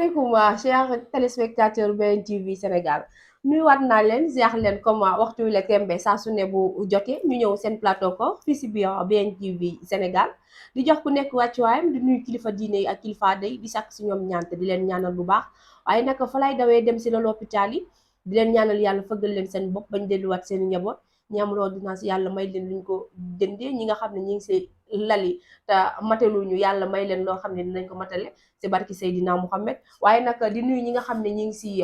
asalaamaaleykum chers téléspectateurs BNTV Sénégal nuyuwaat naa leen ziar leen comme waxtu wi la tembe saa su ne bu jotee ñu ñëw seen plateau ko fii si biir BNTV Sénégal di jox ku nekk wàccuwaayam di nuyu kilifa diine yi ak kilifa aada yi di sàkk si ñoom ñaante di leen ñaanal bu baax waaye nag fa lay dawee dem si la l'hôpital yi di leen ñaanal yàlla fëggal leen seen bopp bañ delluwaat seen njaboot ñi am ordonnance yàlla may leen luñ ko jëndee ñi nga xam ne ñi ngi si lali te mataluñu yàlla may leen loo xam ne dinañ ko matale ci barki Seydina Mouhamed waaye nag di nuyu ñi nga xam ne ñi ngi si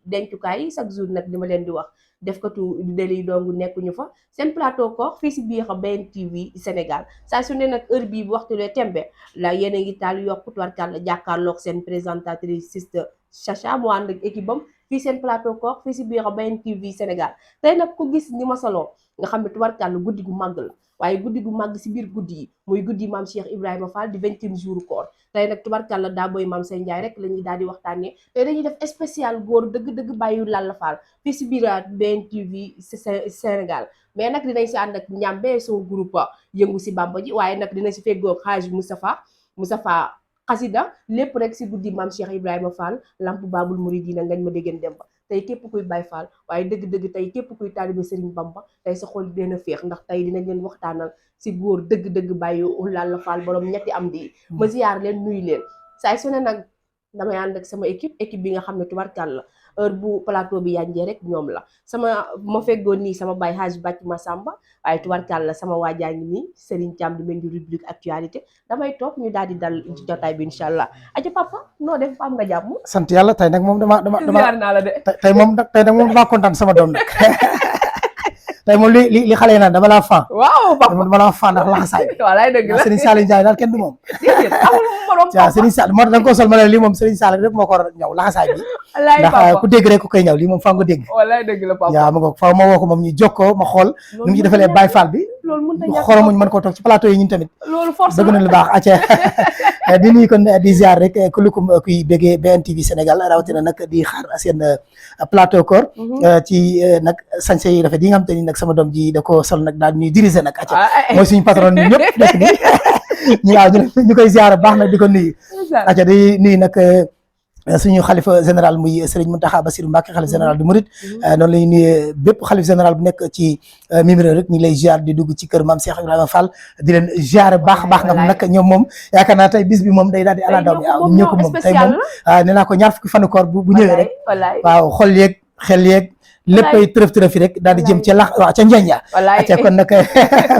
dencukaay yi chaque jour nag li ma leen di wax def katu deli dongu nekkuñu fa seen plateau ko fii si biir BNTV Sénégal saa su ne nag heure bii bu waxtu lee tembe la yéen a ngi taal yokku tubarkàlla jàkkaarloog seen présentatrice Sister Chacha mu ànd ak équipe am fii seen plateau ko fii si biir BNTV Sénégal tey nag ku gis ni ma saloo nga xam ne tubarkàlla guddi gu màgg la waaye guddi gu màgg si biir guddi yi muy guddi maam Cheikh Ibrahima Fall di 20e jour koor tey nag tubarkàlla daa booy maam Sey Ndiaye rek la ñuy daal di waxtaanee tey dañuy def spécial góor dëgg-dëgg bàyyi Lalla Fall fii si biir BNTV Sénégal mais nag dinañ si ànd ak ñambe son groupe yëngu si bamba ji waaye nag dinañ si feggoog Hadj Moustapha xasida lépp rek si guddi maam Cheikh Ibrahima Fall lamp babul muridina ngañ ma déggeen dem ba tey képp kuy Baay Fall waaye dëgg-dëgg tey képp kuy taalibe Serigne Bamba tey sa xol dina féex ndax tey dinañ leen waxtaanal si góor dëgg-dëgg bàyyi Lalla Fall borom ñetti am di ma ziyaar leen nuyu leen saay su ne nag damay ànd ak sama équipe bi nga xam ne tubarkàlla heure bu plateau bi yànjee rek ñoom la ma feggoon nii sama baay Hadj Bàcc Massamba waaye tubarkàlla sama waajaa ngi nii Serigne Thiam di mel ni rubrique actualité damay toog ñu daal di dal ci jotaay bi incha allah aja papa noo def am nga jàmm sant yàlla tey nag moom dama ziyaar naa la de tey nag moom damaa kontaan sama doom nag tey moom li xale yi naan dama laa fan waaw papa dama laa fan ndax laxasaay walaay dëgg la Serigne Saliou Ndiaye daal kenn du moom amul morom waaw Serigne Saliou moo tax da nga ko sol ma ne lii moom Serigne Saliou rek moo ko war a ñëw laxasaay bi ndax ku dégg rek ku koy ñëw lii moom fa nga ko dégg walaay dëgg la papa waaw ma ngo fa ma woo ko moom ñu jokkoo ma xool nu mu ci defalee Baye Fall bi xoromuñ mën koo toog ci plateau yi ñun tamit loolu force dëgg na lu baax acca di nuyu kon di ziar rek kulukum kuy béggee BNTV Sénégal rawatina nag di xaar seen plateau koor ci nag sañse yi rafet yi nga xam te ni nag sama doom ji da ko sol nag daal ñuy diriger nag acca mooy suñu patron ni ñëpp nekk ni ñu koy ziar baax nag di ko nuyu acca di nuyu nag suñu xalifa général muy Serigne Mountakha Bassirou Mbacké xalifa général du Mouride noonu la ñuy nuyee bépp xalifa général bu nekk ci mimiro rek ñu ngi lay ziar di dugg ci kër maam Cheikh Ibrahima Fall di leen ziar baax a baax nga xam nag ñoom moom yaakaar naa tey bis bi moom day daal di ala daw mi waaw ñoo ko moom tey moom nee naa ko ñaar fukki fanu koor bu ñëwee rek waaw xol yeeg xel yeeg léppay tërëf yi rek daal di jëm ca waaw ca njeeñ ya acca kon nag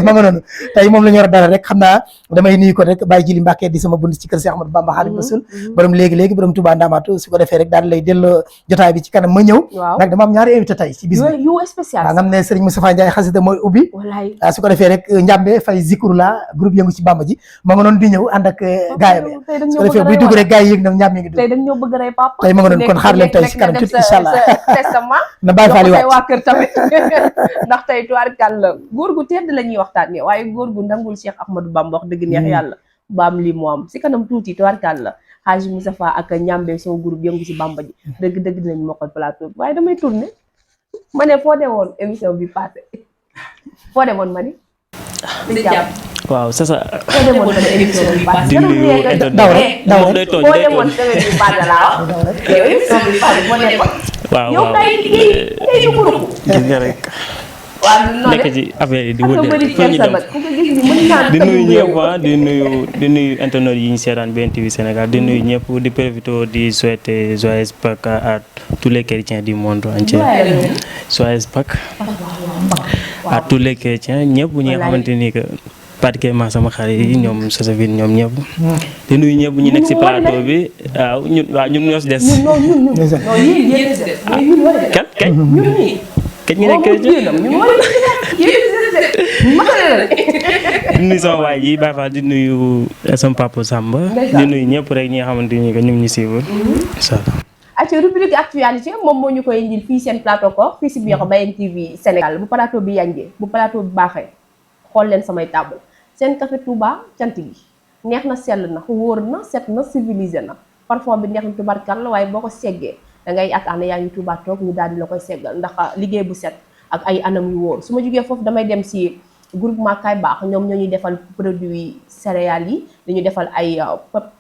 ma nga noonu tey moom la ñu war a dara rek xam naa damay nuyu ko rek Baye Jili Mbàkke di sama bunt ci kër Cheikh Ahmadou Bamba Xaadimu Rasuul borom léegi borom Touba Ndamatu su ko defee rek daal di lay delloo jotaay bi ci kanam ma ñëw nag dama am ñaari invité tey ci bis bi yu spécial waaw nga xam ne Serigne Moustapha Ndiaye xasida mooy ubbi waaw su ko defee rek njàmbe fay zikur la groupe yëngu ci Bamba ji ma nga noonu di ñëw ànd ak gaayam su ko defee buy dugg rek gaay yi yëg na njàmbe ngi dugg tey dañ ñoo bëgg rey papa tey ma nga noonu kon xaar leen tey ci kanam tuuti incha allah na Baye Fall yi waa kër tamit ndax tey tubaarkàlla góor gu tedd la ñuy waxtaanee waaye góor gu ndangul Cheikh Ahmadou Bamba wax dëgg neex yàlla baam lii moo am si kanam tuuti tubaarkàlla Hadj Moustapha ak ñambe son groupe yëngu si Bamba ji dëgg dinañ mokkal plateau bi waaye damay tourné ma ne foo demoon émission bi passé foo demoon ma ni waaw c'est ça. foo demoon ma ne émission bi passé di nuyu daw rek foo demoon semaine bi passé laa wax yow émission bi passé foo demoon waaw yow kay kay yu ko gis nga rek nekk ci affaire yi di wër di nuyu ñëpp di nuyu internet yi ñu seetaan BNTV Sénégal di nuyu ñëpp di profiter di souhaiter joyeux Pâques à tous les chrétiens du monde entier joyeux Pâques à tous les chrétiens ñëpp ñi nga xamante ni que particulièrement sama xarit yi ñoom Sosovine ñoom ñëpp di nuyu ñëpp ñu nekk ci plateau bi waaw ñun ñoo ci des kañ ñu nekk chrétien di nuyu sama waay yi Baye Fall di nuyu sama papa Samba di nuyu ñëpp rek ñi nga xamante ni que ñu ngi ñu suivre incha allah. acca rubrique actualité moom moo ñu koy indil fii seen plateau ko fii si biir BNTV Sénégal bu plateau bi yanjee bu plateau bi baaxee xool leen samay table seen café Touba cant gi neex na sell na wóor na set na civilisé na parfum bi neex na tubarkalla waaye boo ko seggee da ngay yaakaar ne yaa ngi Touba toog ñu daal di la koy seggal ndax liggéey bu set ak ay anam yu wóor su ma jógee foofu damay dem si groupement Kay Baax ñoom ñoo ñuy defal produit céréales yi dañu defal ay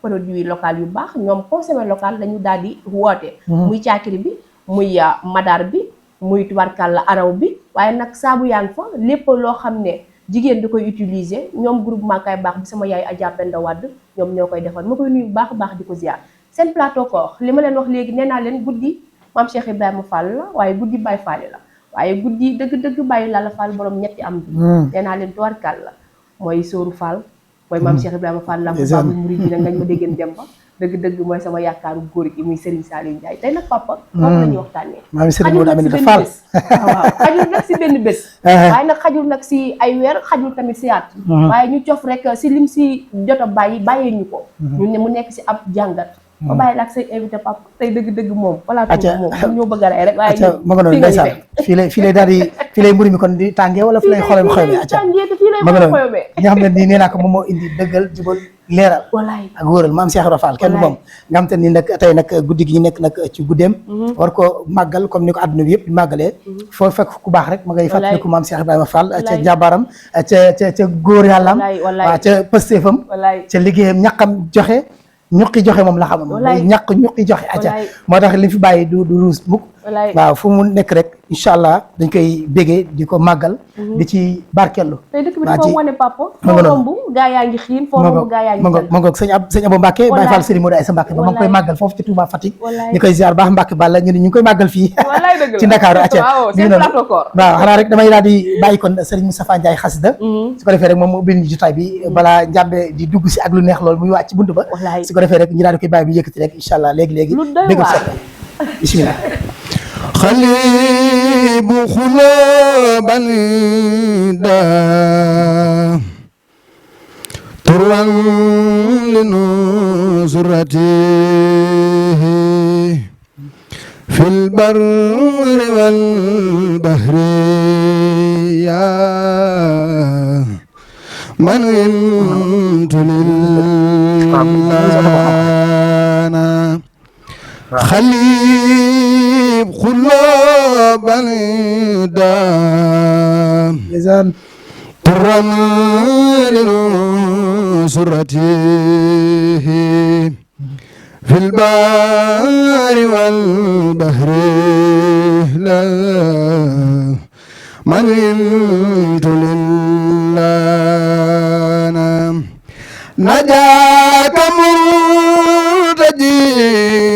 produits local yu baax ñoom consommé local dañu daal di woote muy caakiri bi muy madar bi muy tubarkalla araw bi waaye nag saabu yaa ngi fa lépp loo xam ne jigéen di koy utiliser ñoom groupement Kay Baax bi sama yaay Adja Penda Wade ñoom ñoo koy defal ma koy nuyu bu baax a baax di ko ziar seen plateau koor li ma leen wax léegi nee naa leen guddi maam Cheikh Ibrahima Fall la waaye guddi Baye Fall la waaye guddi dëgg-dëgg Baye Lalla Fall borom ñetti am bi nee naa leen tubarkalla mooy Sóoru Fall mooy maam Cheikh Ibrahima Fall la Babou Mouridina ngañ ma déggeen dem ba dëgg-dëgg mooy sama yaakaaru góor gi muy Serigne Saliou Ndiaye tey nag papa foofu la ñuy waxtaanee maam Serigne Modou Aminata Fall waaw xajul nag si benn bés waaye nag xajul nag si ay weer xajul tamit si at waaye ñu cof rek si lim si jot a bàyyee ñu ko ñu ne mu nekk si ab jàngat ba bàyyi la ak say invité papa tey dëgg-dëgg moom plateau moom ñoo bëgg a rey rek waaye ma nga noonu ndeysaan fii lay daal di fii lay mburu mi kon di tàngee wala fi lay xoyom xoyomee acca ma nga noonu ñi nga xam ne nii nee naa ko moom moo indi dëggal jubal leeral ak wóoral maam Cheikh Ibra Fall kenn du moom nga xam te ni nag tey nag guddi gi ñu nekk nag ci guddeem war ko màggal comme ni ko àdduna bi yëpp di màggalee foo fekk ku baax rek ma ngay fàttaliku maam Cheikh Ibrahima Fall ca jàbaaram ca góor yàllam waaw ca pëstéefam ca liggéeyam ñaqam joxe ñuqi joxe moom la xamoon ñaq ñuqi joxe acca moo tax li fi bàyyi du ruus mukk waaw fu mu nekk rek incha allah dañ koy bégee di ko màggal di ci barkellu tey dëkk bi dafa wane papa foo romb gaa yaa ngi xiin foo romb gaa yaa ngi ma ngoog sëñ Abou Mbacke Baye Fall Serigne Modou Aïssa Mbacke ba ma ngi koy màggal foofu ci Touba Fatick ñu koy ziar baax Mbacke Balla ñu ne ñu ngi koy màggal fii ci Ndakaaru acca waaw xanaa rek damay daal di bàyyi kon Serigne Moustapha Ndiaye xasida su ko defee rek moom mu ubbil ñu jotaay bi balaa njàmbe di dugg si ak lu neex loolu muy wàcc ci buntu ba su ko defee rek ñu daal di koy bàyyi bi yëkkati rek incha allah léegi-léegi dégg sa bismillah خليب خلاب الندى تروا لنصرته في البر والبحر يا من انت للمعنى خليب خلاب الندى ترا لنصرته في البار والبحر لا من انت لله نجاك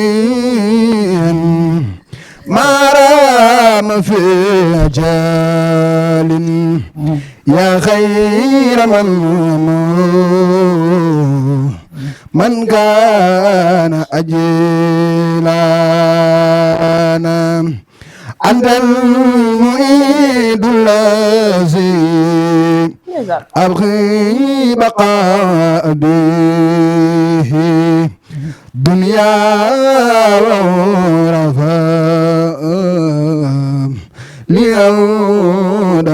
مرتجيا ما رام في أجال يا خير من كان أجيلانا أنت المعيد الذي أبغي بقاء به دنيا ورفاء ليعود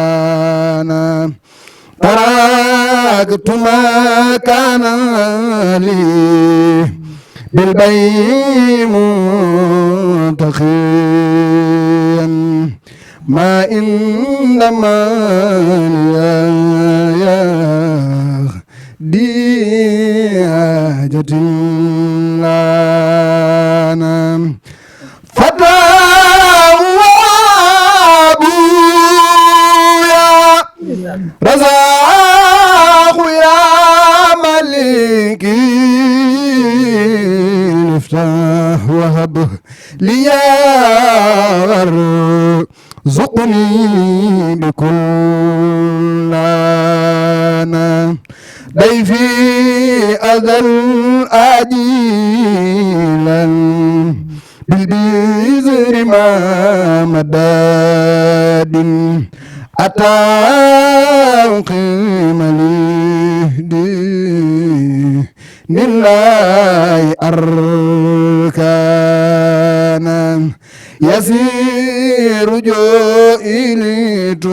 مولانا تركت ما كان لي بالبيع منتخيا ما إنما يا دي حاجة لنا فتى وابويا رزاق يا ملكي افتح وهب لي زقني بكل لنا ضيفي أذل آجيلا بالبذر ما مداد أتى قيم لي لله أركانا يسير جوئلتو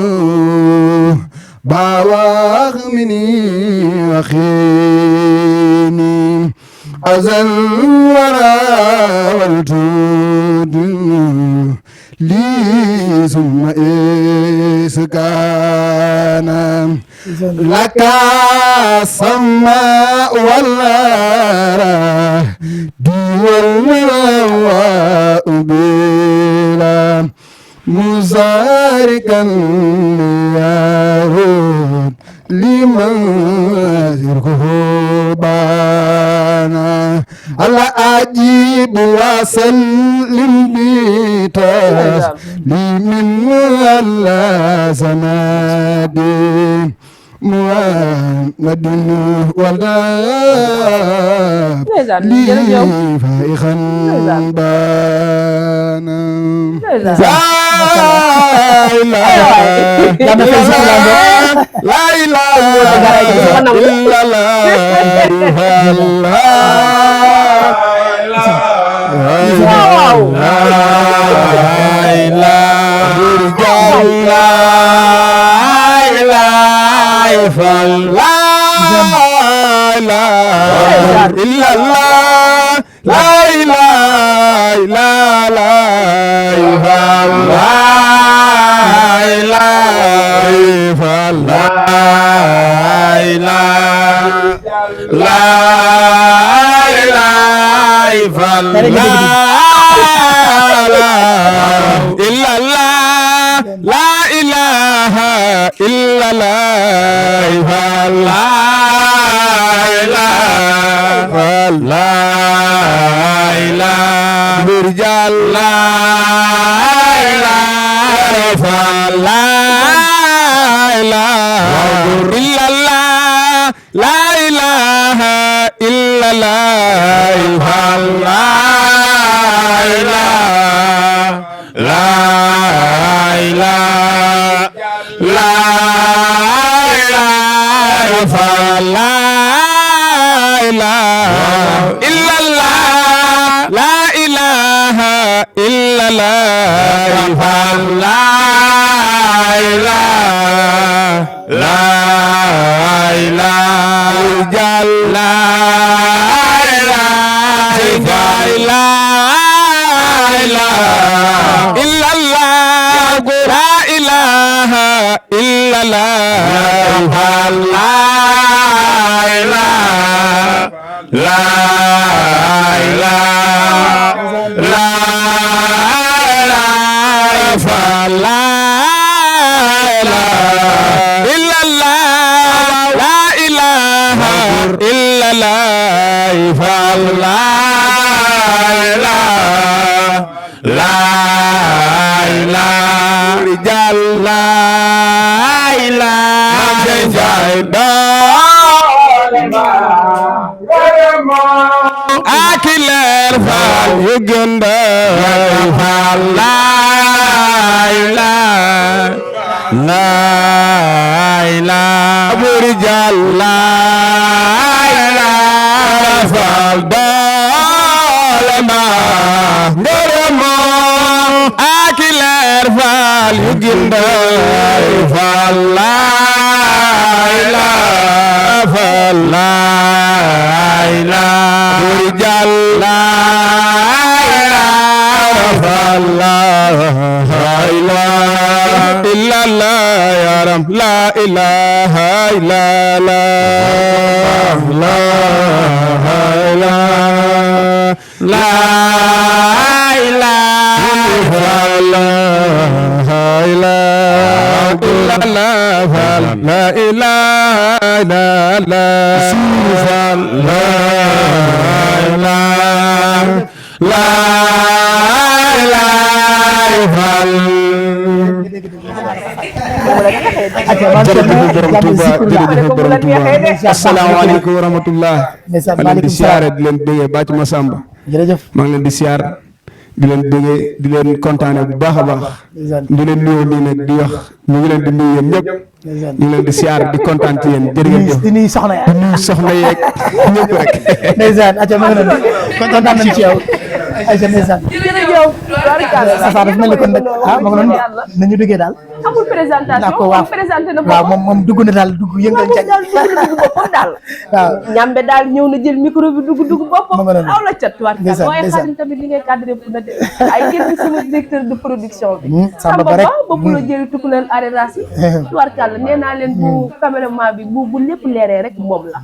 باواغ مني وخيني أزل ورا والتود لي ثم إسكانا لك السماء والأرض والماء بلا مزاركا يارون لمن يركه بانا على أجيب وسلم بيتاس لمن الله سنادي محمد والداب لي فائخا بانا لا إله لا إله إلا asalaamaaleykum wa rahmatullah maa leen di siyaare di leen déggee Bathie Massamba jërëjëf maa ngi leen di siyaar di leen déggee di leen kontaane bu baax a baax di leen nuyoo nii nag di wax ñu ngi leen di nuyu yéen ñëpp ñu ngi leen di siyaar di kontaan ci yéen jërëjëf di nuyu soxna yeeg ñëpp rek ndeysaan aca ma ngi noonu kontaan nañ ci yow aca ndeysaan jërëjëf sa dafa mel ni kon nag ma ngi noonu nañu duggee daal amul présentation moom présenté na waaw moom dugg na daal dugg yëngal moom daal dugg boppam daal waaw ñambe daal ñëw na jël micro bi dugg boppam aw la cat tubaarkàlla waaye Xaadim tamit li ngay cadré pour na de ay kenn sama directeur de production bi Samba Ba bopp la jëri tukk leen arérasi tubaarkàlla nee naa leen bu caméraman bi bu lépp leeree rek moom la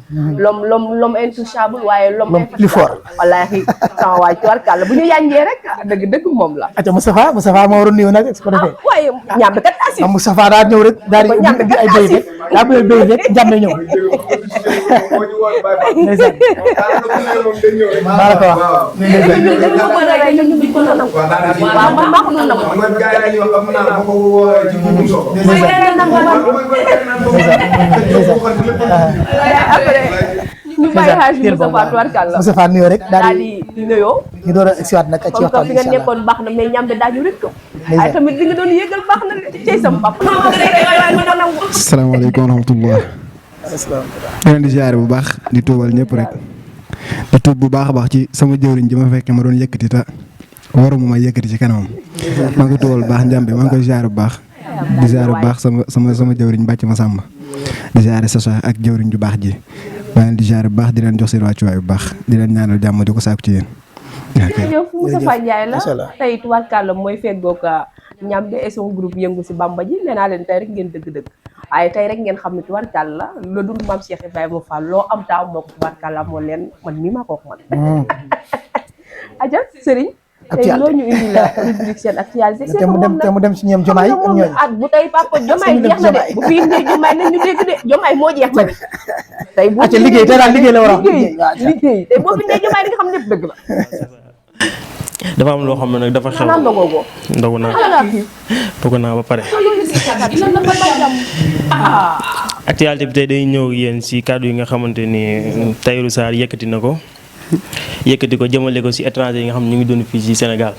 l'homme intouchable waaye l'homme plus fort wallaahi sama waay tubaarkàlla bu ñu yànjee rek dëgg moom la aca Moustapha moo waroon nuyu nag su ko defee waaye ñambe kat asi Moustapha daa ñëw rek daal di indi ay béy rek daa bëgg béy rek njàmbe ñëw ndeysaan maa la ko ñu bàyyi xaaj Moustapha tubaarkàlla Moustapha nuyoo rek daal di nuyoo ñu door a siwaat nag ci waxtaan bi nga nekkoon baax na mais ñambe daañu rek ko ay tamit li nga doon yëgal baax na ci sam papa asalaamaaleykum wa rahmatullah leen di ziare bu baax di tuubal ñëpp rek di tuub bu baax a baax ci sama jëwriñ ji ma fekkee ma doon yëkkati ta waruma ma yëkkati ci kanamam maa ngi koy tuubal bu baax njàmbe maa ngi koy ziare bu baax di ziare bu baax sama jëwriñ bàcc ma sàmba di ziare Sacha ak jëwriñ ju baax ji maa leen di ziare bu baax di leen jox seen wàccuwaay bu baax di leen ñaanal jàmm di ko sàkku ci yéen jërëjëf Moustapha Ndiaye la tey tubaarkàlla mooy feggoog ñambe et son groupe yëngu si Bamba ji nee naa leen tey rek ngeen dëgg-dëgg waaye tey rek ngeen xam ne tubaarkàlla la dund maam Cheikh Ibrahima Fall loo am taaw moo ko tubaarkàlla moo leen man mii maa ko wax man aja sëriñ tey loo ñu indi la rubrique seen actualité te mu dem ci ñoom Jomaay ak ñooñu at bu tey papa Jomaay jeex na de bu fi indee Jomaay nañ ñu dégg de Jomaay moo jeex na de tey bu liggéey tey daal liggéey la war a liggéey tey boo fi indee Jomaay di nga xam lépp dëgg la dafa am loo xam ne nag dafa xew ndogu naa ba pare actualité bi tey day ñëw yéen si kàddu yi nga xamante ni Tahirou Sarr yëkkati na ko yëkkati ko jëmale ko si étranger yi nga xam ne ñu ngi dund fii si Sénégal.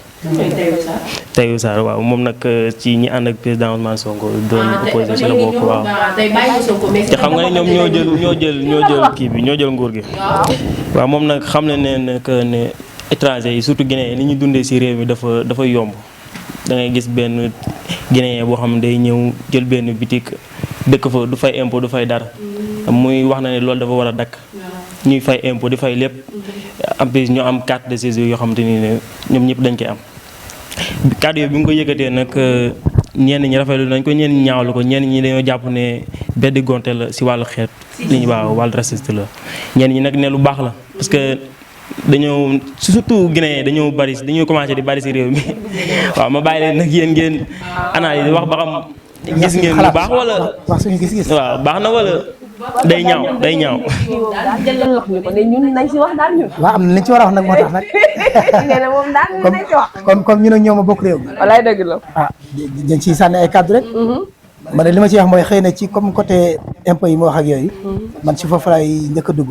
Tahirou Sarr waaw moom nag ci ñi ànd ak président Ousmane Sonko doon opposé si la bokk waaw. te xam nga ne ñoom ñoo jël kii bi ñoo jël nguur gi. waaw moom nag xam ne ne que ne étranger yi surtout Guinéen ni ñu dundee si réew mi dafa yomb da ngay gis benn Guinéen boo xam ne day ñëw jël benn bitik dëkk fa du fay impôt du fay dara muy wax na ne loolu dafa war a dakk ñuy fay impôt di fay lépp en plus ñu am carte de séjour yoo xamante ni ne ñoom ñëpp dañ koy am kàddu yooyu bi nga ko yëkkatee nag ñenn ñi rafetlu nañ ko ñenn ñi ñaawlu ko ñenn ñi dañoo jàpp ne beddi gonte la si wàllu xeet li ñu waaw wàllu raciste la ñenn ñi nag ne lu baax la parce que dañoo surtout Guinée dañoo commencé di bari si réew mi waaw ma bàyyi leen nag yéen ngeen analyse wax ba xam gis ngeen lu baax wala wax suñu gis-gis waaw baax na wala day ñaaw waaw am na li ci war a wax nag moo tax nag comme ñu ne ñoom a bokk réew mi walaay dëgg la dañ ciy sànni ay kàddu rek ma ne li ma ci wax mooy xëy na ci comme côté impôt yi ma wax ak yooyu man ci foofu laay njëkk a dugg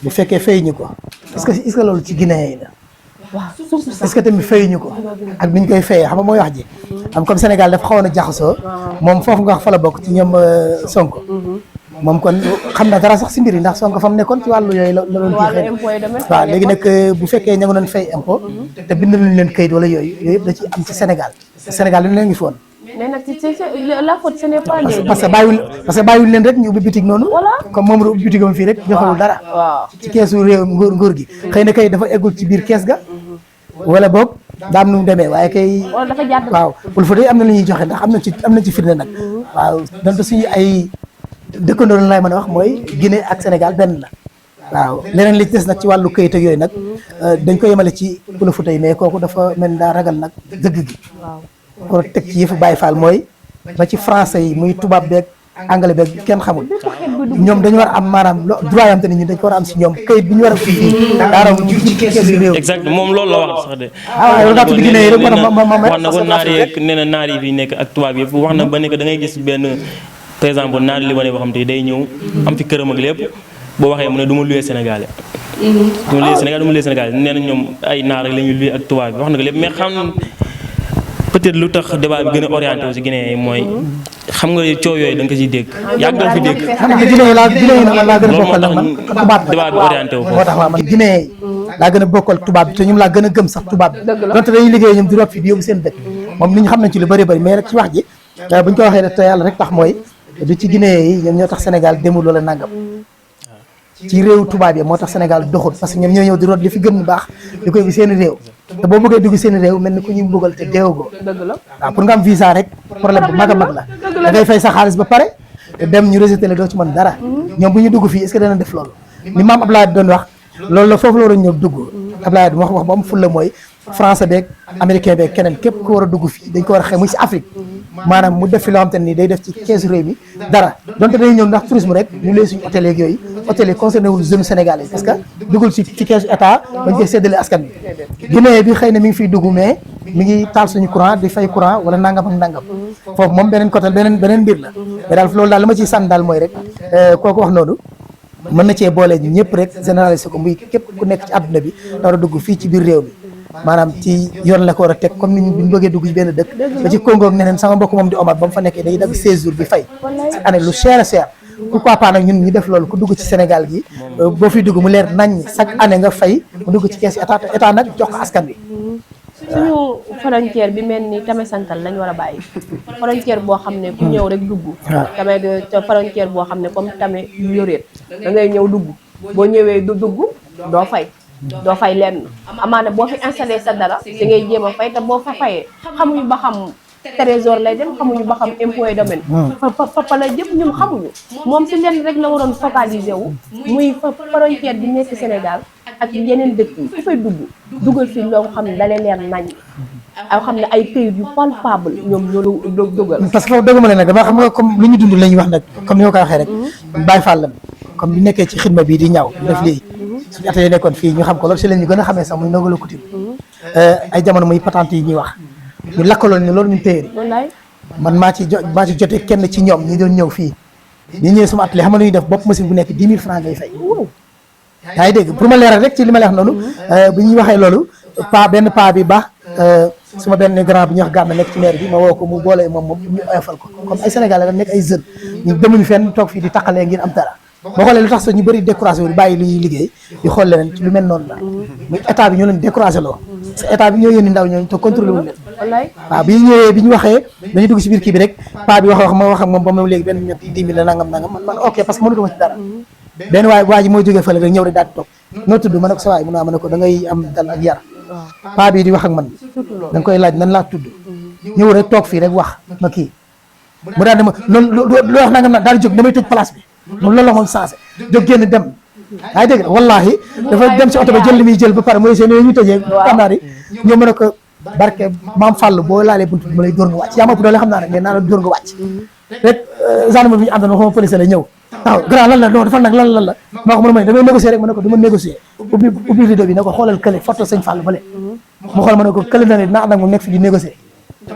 bu fekkee fay ñu ko est-ce que loolu ci Guinée yi la waaw est-ce que tamit fay ñu ko ak ni ñu koy fayee xam nga mooy wax ji am comme Sénégal dafa xawoon a jaxasoo moom foofu nga wax fa la bokk ci ñoom Sonko moom kon xam na dara sax si mbir yi ndax Sonko fa mu nekkoon ci wàllu yooyu la doon kii xëy waaw léegi nag bu fekkee ña nga doon fay impôt te bind nañ leen kayit wala yooyu yëpp da ci am ci Sénégal Sénégal lu leen ngi fi woon mais nag la faute ce n'est pas parce que bàyyiwul leen rek ñu ubbi bitig noonu comme moom la ubbi bitigam fii rek joxewul dara ci keesu réew nguur gi xëy na kay dafa eggul ci biir kees ga wala boog daam nu mu demee waaye kay waaw pour fa am na lu ñuy joxe ndax am na ci firnde nag waaw donte suñu ay dëkkandoo la lay mën a wax mooy Guinée ak Sénégal benn la waaw leneen li ci des nag ci wàllu këyit ak yooyu nag dañ ko yemale ci Pël Fuuta yi mais kooku dafa mel daa ragal nag dëgg gi ko teg ci yëfu Baye Fall mooy ba ci français yi muy tubaab beeg anglais beeg kenn xamul ñoom dañu war a am maanaam droit yam te ni ñun dañ ko war a am si ñoom këyit bi ñu war a fii daara ci keesu réew exact moom loolu la wax sax de waaw daa tudd Guinée yi rek wax na ko naar yi nee na naar yi fi nekk ak tubaab yëpp wax na ba nekk da ngay gis benn par exemple naari libanais boo xam te day ñëw am fi këram ak lépp boo waxee mu ne du ma luyee Sénégalais du ma luyee Sénégalais nee na ñoom ay naar rek la ñuy luyee ak tubaab bi wax na ko lépp mais xam peut-être lu tax débat bi gën a orienté wu si Guinée yi mooy xam nga coow yooyu da nga ko siy dégg yàgg nga fi dégg Guinée laa gën a bokkal nag man tubaab débat bi orienté wu moo tax waaw man Guinée laa gën a bokkal tubaab bi te ñoom laa gën a gëm sax tubaab bi donte dañuy liggéey ñoom di rob fii di yóbbu seen dëkk moom nit ñi xam nañ ci lu bëri bëri mais rek ci wax ji buñ ko waxee te yàlla rek tax mooy du ci Guinée yi ñoom ñoo tax Sénégal demul wala nangam ci réew tubaab yi moo tax Sénégal doxul parce que ñoom ñoo ñëw di root li fi gën bu baax di koy bi seen réew te boo bëggee dugg seen réew mel ni ku ñuy mbugal te deewagoo waaw pour nga am visa rek problème bu mag a mag la da ngay fay sa xaalis ba pare dem ñu rejeté la doo ci mën dara ñoom bu ñu dugg fii est-ce que dana def loolu ni maam Abdoulaye doon wax loolu la foofu la war a ñëw dugg Abdoulaye wax ba am fulla mooy français beeg américain beeg keneen képp ku war a dugg fii dañ ko war a xew muy si Afrique maanaam mu def fi loo xam te nii day def ci 15 réew mi dara donte dañuy ñëw ndax tourisme rek ñu lee suñu hôtel yeeg yooyu hôtel yi concerné wul zone sénégalais parce que duggul ci 15 état bañ koy séddale askan bi Guinée bi xëy na mi ngi fiy dugg mais mi ngi taal suñu courant di fay courant wala nangam ak nangam foofu moom beneen côté beneen mbir la mais daal loolu daal li ma ciy sànni daal mooy rek kooku wax noonu mën na cee boole ñëpp rek généraliser ko muy képp ku nekk ci àdduna bi war a dugg fii ci biir réew mi maanaam ci yoon la ko war a teg comme ni ñu bëggee dugg ci benn dëkk ba ci Congo ak neneen sama mbokk moom di Omar ba mu fa nekkee day dagg 16 jours bi fay chaque année lu cher a cher pourquoi pas nag ñun ñu def loolu ku dugg ci Sénégal gi boo fiy dugg mu leer nañ chaque année nga fay mu dugg ci kees état nag jox ko askan bi suñu frontière bi mel ni Tame Santal lañ war a bàyyi frontière boo xam ne ku ñëw rek dugg Tame frontière boo xam ne comme Tame yoreet da ngay ñëw dugg boo ñëwee du dugg doo fay lenn amaana boo fi installé sa dara da ngay jéem a fay te boo fa fayee xamuñu ba xam trésor lay dem xamuñu ba xam impôt et domaine fa la jëm ñun xamuñu moom si lenn rek la waroon focaliser wu muy frontière bi nekk Sénégal ak yeneen dëkk yi ku fay dugal fi loo xam ne dalee leer nañ aw xam ne ay këyit yu palpable ñoom ñoo dugal parce que foofu dëgguma leen nag dama xam nga comme lu ñu dund la ñuy wax nag comme ni ma ko waxee rek Baye Fall lan comme bi nekkee ci xidma bi di ñaw def lii suñu atelier nekkoon fii ñu xam ko loolu si leen ñu gën a xamee sax muy Ndongo Lo Couture ay jamono muy patente yi ñuy wax ñu lakkaloon ni loolu ñu téyeri man maa ci jotee kenn ci ñoom ñi doon ñëw fii ñu ñëwee suma atelier xam nga lu ñuy def bopp machine bu nekk 10 000 francs ngay fay yaa ngi dégg pour ma leeral rek ci li ma la wax noonu bu ñuy waxee loolu benn paa bi baax suma benn grand bi ñuy wax gàmm nekk ci maire bi ma woo ko mu boole moom ñu oyofal ko comme ay Sénégalais la nekk ay jeunes ñu demuñu fenn toog fii di taqalee ngir am dara boo xoolee lu tax sax ñu bëri découragé wu bàyyi lu ñuy liggéey di xool leneen ci lu mel noonu la muy état bi ñoo leen découragé loo parce que état bi ñoo yónni ndaw ñooñu te contrôlé wuñu leen waaw bi ñëwee bi ñu waxee dañuy dugg si biir kii bi rek paa bi wax ak moom ba moom léegi benn ñett 10 000 la nangam man ok parce que mënutuma ci dara benn waa ji mooy jógee fële rek ñëw rek daal di toog noo tudd ma ne ko sa waay mun naa ma ne ko da ngay am dal ak yar paa bi di wax ak man da nga koy laaj nan laa tudd ñëw rek toog fii rek wax ma kii mu daal dama loolu loo wax nangam nag daal di jóg damay tëj place bi moom loolu la moom sensé jóg génn dem yaa ngi dégg wallahi dafa dem si oto ba jël li muy jël ba pare mooy seen yooyu ñu tëjee xam naa di ñëw mën a ko barke maam Fall boo laalee buntu bi ma lay dóor nga wàcc yaa ma ëpp doole xam naa nag mais naa la dóor nga wàcc rek gendarme bi ñu àndoon xama police la ñëw waaw grand lan la non dafa nag lan la ma ko mën a may damay négocier rek ma ne ko du ma négocier ubbi rideau bi ne ko xoolal kële photo sëñ Fall ba le mu xool ma ne ko kële na ne dinaa ànd ak moom nekk fi di négocier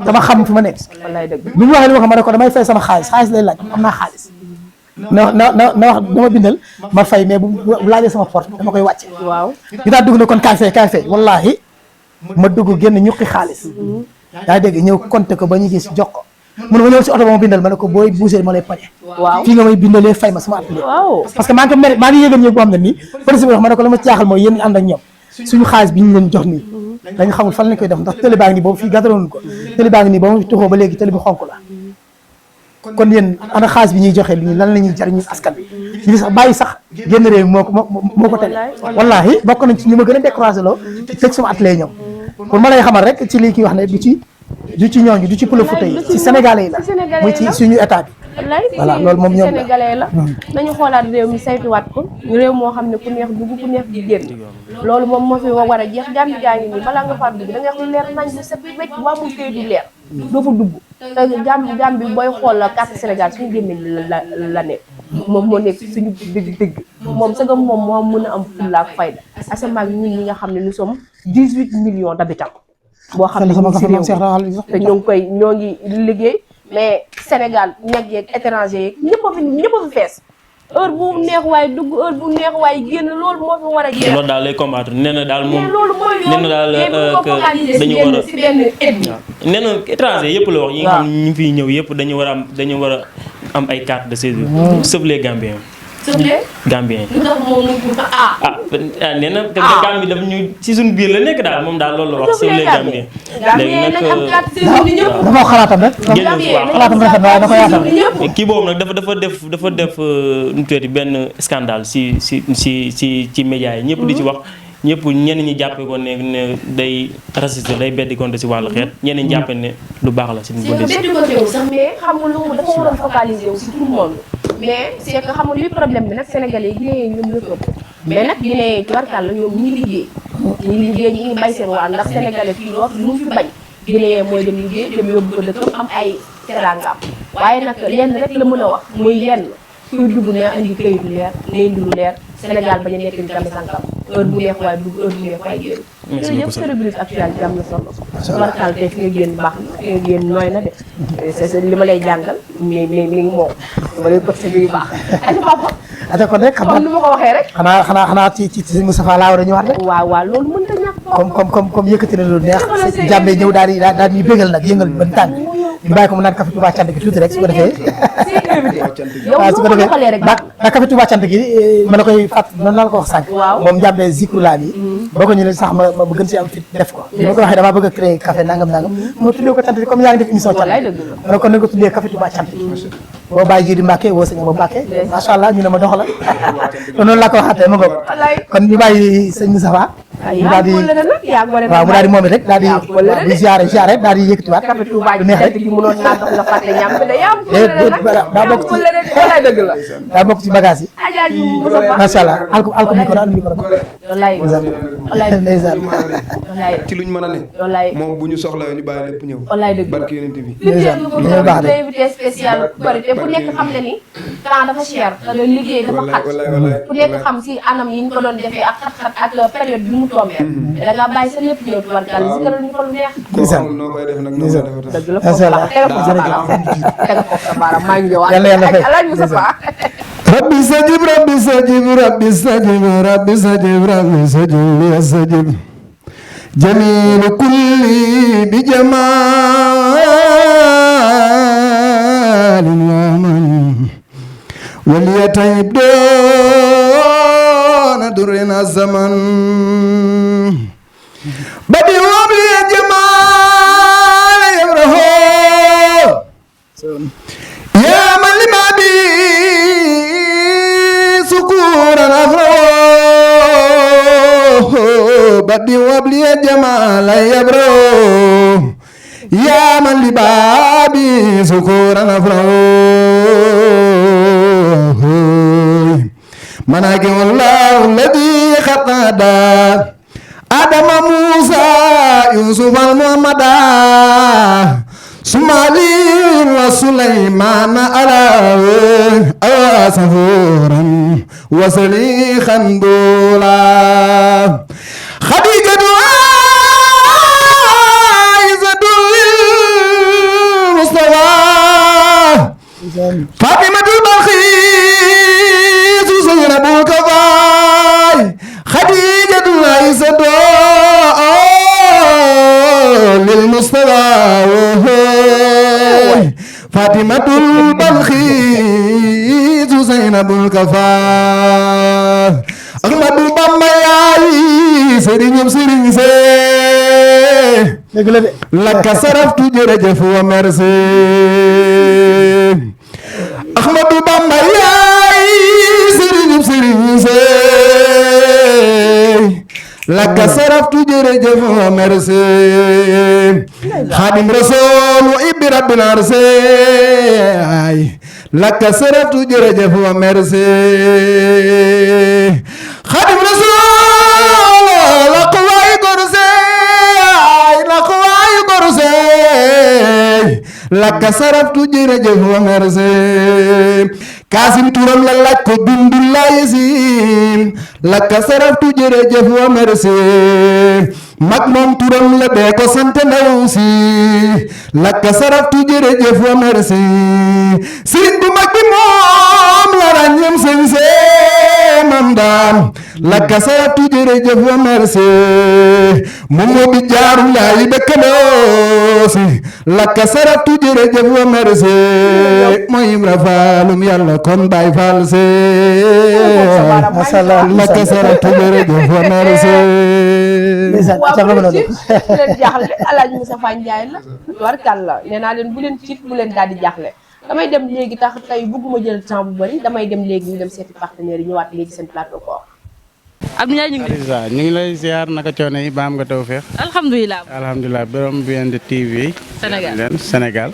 dama xam fi ma nekk bi mu waxee li ma xam ma ne ko damay fay sama xaalis lay laaj am naa xaalis na wax dama bindal ma fay mais bu laajee sama porte dama koy wàcce waaw ñu daal dugg na kon kaay fay wallahi ma dugg génn ñuqi xaalis yaa dégg ñëw compté ko ba ñu gis jox ko mun ma ñëw si oto ba ma bindal ma ne ko booy bougé ma lay pañe fii nga may bindalee fay ma sama atelier parce que maa ngi yëgal ñëw boo xam ne nii police bi wax ma ne ko la ma jaaxal mooy yéen ñi ànd ak ñoom suñu xaalis bi ñu leen jox nii dañu xamul fan lañ koy def ndax télé baa ngi nii boobu fii gàttaroon ko télé baa ngi nii ba ma tuxoo ba léegi télé bi xonk la kon yéen ana xaalis bi ñuy joxe li lan la ñuy jariñ ñun askan bi ñu sax bàyyi sax génn réew moo ko tele wallahi bokk nañ ci ñi ma gën a découragé loo ci tëj sama atelier ñoom pour ma lay xamal rek ci lii kii wax ne du ci ñooñu du ci Pël Fuuta yi ci sénégalais yi la muy ci suñu état bi voilà loolu moom ñoom sénégalais la nañu xoolaat réew mi saytuwaat ko réew moo xam ne ku neex dugg ku neex di génn loolu moom moo fi war a jeex Gàmbi gaa ngi nii balaa nga faa dugg da nga wax lu leer nañ lu set wecc waa mu këy du leer doo fa dugg te Gàmbi booy xool carte Sénégal suñu gémmiñ la nekk moom moo nekk suñu dëgg moom sagam moom moo mën a am fulla ak fayda asamaan ñun ñi nga xam ne nous sommes 18 millions d'habitants boo xam ne si réew te ñoo ngi liggéey mais Sénégal ñag yeeg étranger yeeg ñëpp a fi fees heure bu neex waaye dugg heure bu neex waaye génn loolu moo fi war a jeex. loolu daal lay combattre nee na daal moom loolu mooy nee na daal dañu war a si benn ethnie nee na étranger yëpp la wax yi nga xam ne ñu fiy ñëw yëpp dañu war a am ay carte de séjour sauf les Gambiens Gambien nee na Gambie dafa ñu ci suñu biir la nekk daal moom daal loolu la wax sëf les Gambien léegi nag dafa xalaatam rek xalaatam rafet waaye da ko yaatal kii boobu nag dafa def nu tuuti benn scandale ci média yi ñëpp di ci wax ñëpp ñenn ñi jàppee ko ne day raciste day beddi konte si wàllu xeet ñenn ñi jàppee ne lu baax la si bu dee beddi konte wu sax mais xam nga lu dafa waroon focaliser wu si tout le monde mais c'est que xam nga luy problème bi nag sénégalais yi Guinéen ñoom la ëpp mais nag Guinéen tubarkàlla ñoom ñi liggéey ñi ngi bay seen waa ndax sénégalais fii lu mu fi bañ Guinéen mooy dem liggéey dem yóbbu ko dëkkam am ay teraangaam waaye nag lenn rek la mën a wax muy lenn kuy dugg ne indi këyit lu leer ne indi lu leer Sénégal bañ a nekk di tamit sànkam heure bu neex waaye dugg heure bu neex waaye génn. merci beaucoup sa rubrique actualité am na solo. tubarkàlla tey fi nga génn baax na fi nga génn nooy na de. c'est li ma lay jàngal mi ngi moo ma lay côté bi baax. ati papa. ate kon rek xam comme ni ma ko waxee rek. xanaa ci Moustapha laa war a ñëwaat rek. waaw loolu mënut a ñàkk. comme yëkkati na lu neex. jàmbe ñëw daal di bégal nag yëngal ba tàng. ñu bàyyi ko mu naan café Touba cant gi tuuti rek su ko defee. yow su ko doxalee rek baax na café Touba cant gi ma la koy fàtt noonu laa la ko wax sànq. moom jàmbe zikrulaa bi. boo ko ñëwee sax ma gën si am fit def ko. li ma ko waxee damaa bëgg a créer café nangam moo tuddee ko cant gi comme yaa ngi def émission cant. ma ne kon nañ ko tuddee café Touba cant gi. boo bàyyi ji di Mbàkke woo sëñ ba Mbàkke macha allah ñu ne ma doxala kon noonu laa ko waxaatee ma ngoog kon ñu bàyyi sëñ Moustapha mu daal di waaw mu daal di moom it rek daal di ziare daal di yëkkatiwaat du neex rek daa bokk ci bagage yi macha allah alko micro al micro ndeysaan ci luñ mën a ne moom bu ñu soxla ñu bàyyi lépp ñëw barki yonent bi dañoo baax de invité spécial te ku nekk xam ne ni temps dafa cher te liggéey dafa xat ku nekk xam si anam yi ñu ko doon defee ak xat-xat ak période bi mu tombé da nga bàyyi sa lépp ñëw tubarkàlla si ñu ko lu neex noo koy def nag noo koy def dëgg la foofu sa baaraam maa ngi ñëwaat alaaj Moustapha rabbi sajib rabbi sajib rabbi sajib rabbi sajib rabbi sajib ya sajib جميل كل بجمال ومن وليتيب دون درنا الزمن بدي وبلي جمال يبره يا من لما بي سكورا أفره بدي وبلي جمال يبره يا من لبابي سكورا أفره مناك الله الذي خطأ آدم موسى يوسف المحمد ثم علي وسليمان على سفورا وسليخا دولا خديجة عائزة المصطفى فاطمة البلخيس زينب الكفاي خديجة عائزة للمصطفى فاطمة البلخيس زينب الكفاي أحمد بامبا ياي سيرين سيرين سي لك صرفت جرجف ومرسي أحمد بامبا ياي سيرين سيرين سي لك صرفت جرجف ومرسي خادم رسول وإبي ربنا رسي لك صرفت جرجف ومرسي خادم رسول لقواي قرسي لقواي قرسي لك صرفت جرجف ومرسي كاسم تورم لك بند الله يسين لك صرفت جرجف ومرسي mag moom turam la dee ko sant ndaw si lakka saraftu jërëjëf wa merci sëriñ bu mag bi moom la ràññeem sëñ see mam daam lakka saraftu jërëjëf wa merci moom moo di jaaru laay dëkkandoo si lakka saraftu jërëjëf wa merci mooy Ibra Faalum yàlla kon Baay Faal see lakka saraftu jërëjëf wa merci waaw bu leen jaaxle Alaaji Moustapha Ndiaye la tubarkàlla nee naa leen bu leen tiit bu leen daal di jaaxle damay dem léegi tax tey bëgguma jël temps bu bëri damay dem léegi ñu dem seeti partenaires yi ñëwaat léegi seen plateau ko Abdou Ndiaye ñu ngi lay ziar naka coono yi ba am nga tawfeex alhamdulilah borom BND TV Sénégal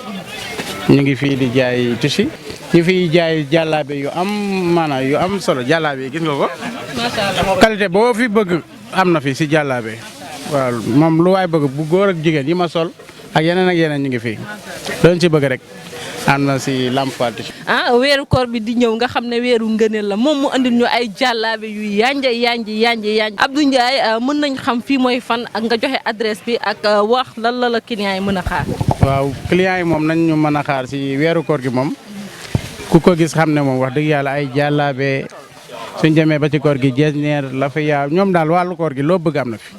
ñu ngi fii di jaay tissu ñu fiy jaay jàllaabe yu am maanaam yu am solo jàllaabe yi gis nga ko macha Allah qualité boo fi bëgg am na fi si jàllaabe waaw moom lu waay bëgg bu góor ak jigéen yi ma sol ak yeneen ñu ngi fi doon ci bëgg rek am na si Lamp Fall Tissu. weeru koor bi di ñëw nga xam ne weeru ngëneel la moom mu andil ñu ay jàllaabe yu yanji Abdou Ndiaye mën nañ xam fii mooy fan ak nga joxe adresse bi ak wax lan la client yi mën a xaar. waaw client yi moom nañ ñu mën a xaar si weeru koor gi moom ku ko gis xam ne moom wax dëgg yàlla ay jàllaabe suñ demee ba ci koor gi jeesneer la fa yaa ñoom daal wàllu koor gi loo bëgg am na fi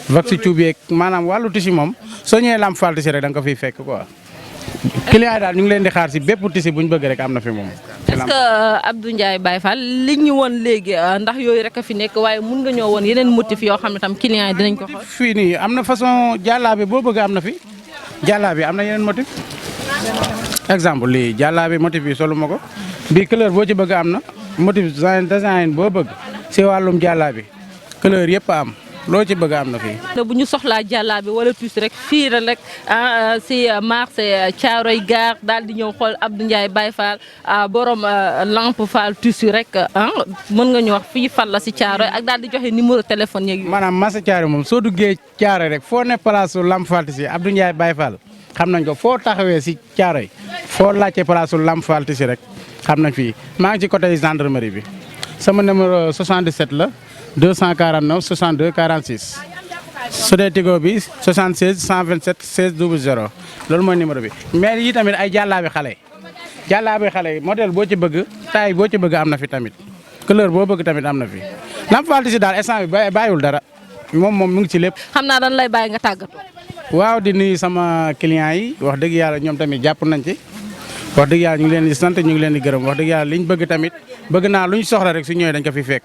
vax si cuubeeg maanaam wàllu tissu moom soo ñëwee Lamp Fall Tissu rek da nga ko fiy fekk quoi client yi daal ñu ngi leen di xaar si bépp tissu bu ñu bëgg rek am na fi moom. est-ce que Abdou Ndiaye Baye Fall li ñu woon léegi ndax yooyu rek a fi nekk waaye mun nga ñoo woon yeneen motif yoo xam ne tam client yi dinañ ko xool. fii nii am na façon jàllaabe boo bëgg am na fi jàllaabe am na yeneen motif exemple lii jàllaabe motif bi solu ma ko bii couleur boo ci bëgg am na motif design boo bëgg si wàllum jàllaabe couleur yëpp am loo ci bëgg am na fii. bu ñu soxlaa jàllaabe wala tissu rek fii rek si marché Thiaroye Gare daal di ñëw xool Abdou Ndiaye Baye Fall borom Lamp Fall Tissu rek mën nga ñu wax fii fan la si Thiaroye ak daal di joxe numéro téléphone yeeg yu. maanaam marché Thiaroye moom soo duggee Thiaroye rek foo ne place su Lamp Fall Tissu Abdou Ndiaye Baye Fall xam nañ ko foo taxawee si Thiaroye foo laajte place su Lamp Fall Tissu rek xam nañ fii maa ngi ci côté gendarmerie bi sama numéro 77 la. 249 62 46 su dee Tigo bi 76 127 16 00 loolu mooy numéro bi mais yi tamit ay jàllaabi xale yi modèle boo ci bëgg taille boo ci bëgg am na fi tamit couleur boo bëgg tamit am na fi Lamp Fall Tissu daal instant bi bàyyiwul dara moom mu ngi ci lépp. xam naa dañ lay bàyyi nga tàggatoo. waaw di nuyu sama clients yi wax dëgg yàlla ñoom tamit jàpp nañ ci wax dëgg yàlla ñu ngi leen di sant ñu ngi leen di gërëm wax dëgg yàlla liñ bëgg tamit bëgg naa luñ soxla rek su ñëwee dañ ko fi fekk.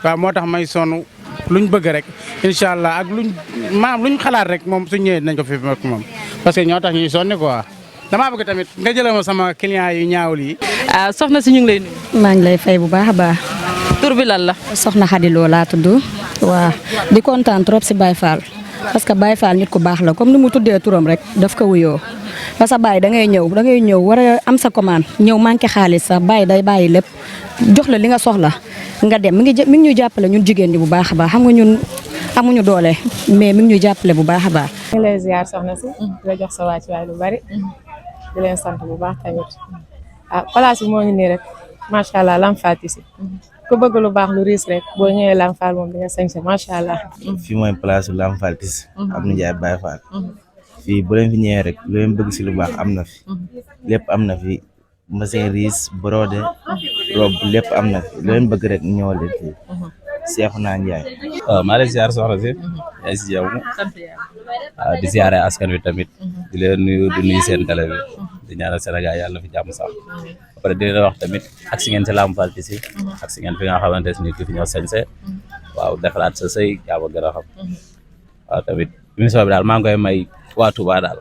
waaw moo tax may sonn luñ bëgg rek incha allah ak luñ xalaat rek moom su ñëwee dinañ ko fi fekk moom parce que ñoo tax ñuy sonni quoi damaa bëgg tamit nga jëlee ma sama client yu ñaawul yi. soxna si ñu ngi lay nuyu. maa ngi lay fay bu baax a baax. tur bi lan la. soxna Khady Lo laa tudd. waaw di kontaan trop si Baye Fall parce que Baye Fall nit ku baax la comme ni mu tuddee turam rek daf ko wuyoo parce que Baye da ngay ñëw war a am sa commande ñëw manqué xaalis sax Baye day bàyyi lépp jox la li nga soxla. nga dem mi ngi ñu jàppale ñun jigéen ñi bu baax a baax xam nga ñun amuñu doole mais mi ngi ñu jàppale bu baax a baax. ñu ngi lay ziar soxna si di la jox sa wàccuwaay lu bari di leen sant bu baax tamit place bi moo ngi nii rek macha allah Lamp Fall Tissu ku bëgg lu baax lu riis rek boo ñëwee Lamp Fall moom di nga sañse macha allah. fii mooy place su Lamp Fall Tissu Abdou Ndiaye Baye Fall fii bu leen fi ñëwee rek lu leen bëgg si lu baax am na fi lépp am na fi. machine riis brodé robe lépp am na fi lu leen bëgg rek ñëwal leen fii Cheikhouna Ndiaye. waaw maa ngi lay ziar soxna si. yaa ngi si jàmm. waaw di ziare askan wi tamit. di leen nuyu seen télé bi. di ñaanal Sénégal yàlla na fi jàmm sax. après di leen wax tamit ak si ngeen si Lamp Fall Tissu ak si ngeen fi nga xamante ne ki fi ñëw sañse waaw defaraat sa sëy yaa gën a xam. waaw tamit émission bi daal maa ngi koy may waa Touba daal.